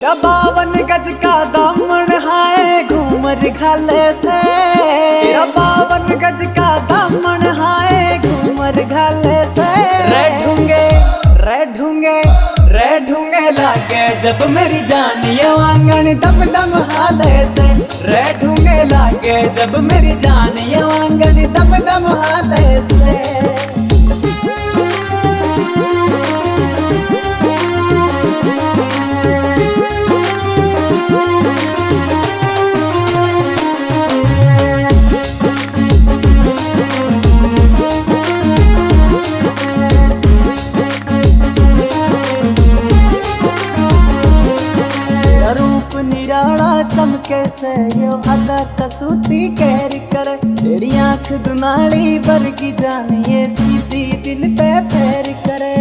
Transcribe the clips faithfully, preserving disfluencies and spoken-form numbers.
तेरा बावन गज का दामन हाय घूमर घाले से, तेरा बावन गज का दामन हाय घूमर घाले से। रे ढूंगे, रे ढूंगे, रे ढूंगे लागे जब मेरी जान ये आंगन दम दम हाले से। रे ढूंगे लागे जब मेरी जान ये आंगन दम दम हाले से। तेरा रूप निराला चमके से यो अदा कसूती कहर करे। तेरी आंख दुनाली वर्गी जान ये सीधी दिल पे फेर करे।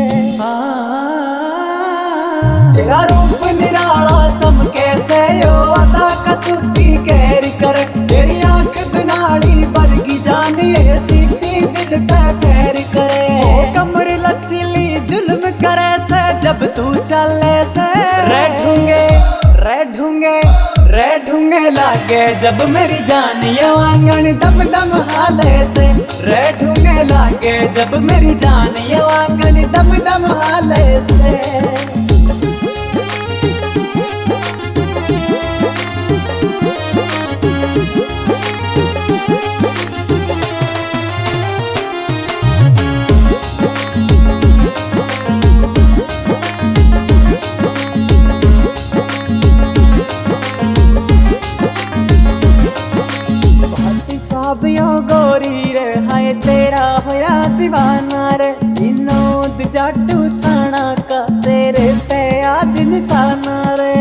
तेरा रूप निराला चमके से यो अदा कसूती कहर करे। तेरी आंख दुनाली वर्गी जान ये सीधी दिल पे फेर करे। ओ कमर लचीली जुल्म करे से जब तू चले से। रे ढूंगे, रे ढूंगे, रे ढूंगे लागे जब मेरी जान ये आंगन दम दम हाले से। रे ढूंगे लागे जब मेरी जान ये आंगन दम दम हाले से। भाटी साहब यो गोरी रे, हाय तेरा होया दीवाना रे। विनोद जाटू साणा का तेरे पे आज निशाना रे।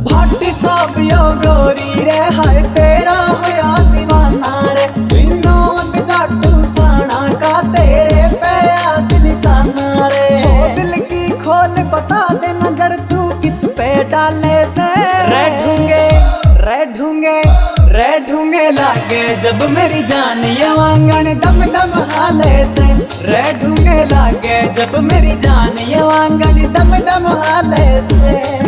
भाटी साहब यो गोरी रे, हाय तेरा होया दीवाना रे। विनोद जाटू साणा का तेरे पे आज निशाना रे। ओ दिल की खोल बता दे नजर तू किस पे डाले से। रे ढूंगे, रे ढूंगे, रे ढूंगे लागे जब मेरी जान ये आंगन दम दम हाले से। रे ढूंगे लागे जब मेरी जान ये आंगन दम दम हाले से।